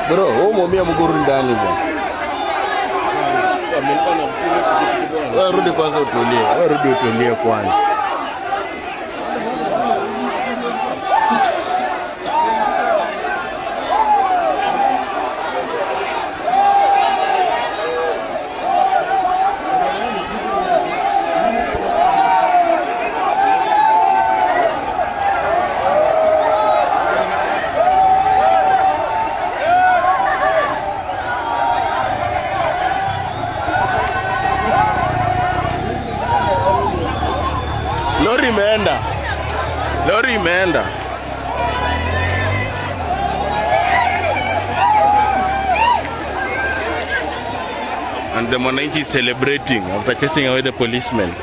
Bro, wewe umeumia mguu ndani bwana. Wewe rudi kwanza utulie. Wewe rudi utulie kwanza. Lori imeenda. Lori imeenda. And the Mwananchi is celebrating after chasing away the policemen.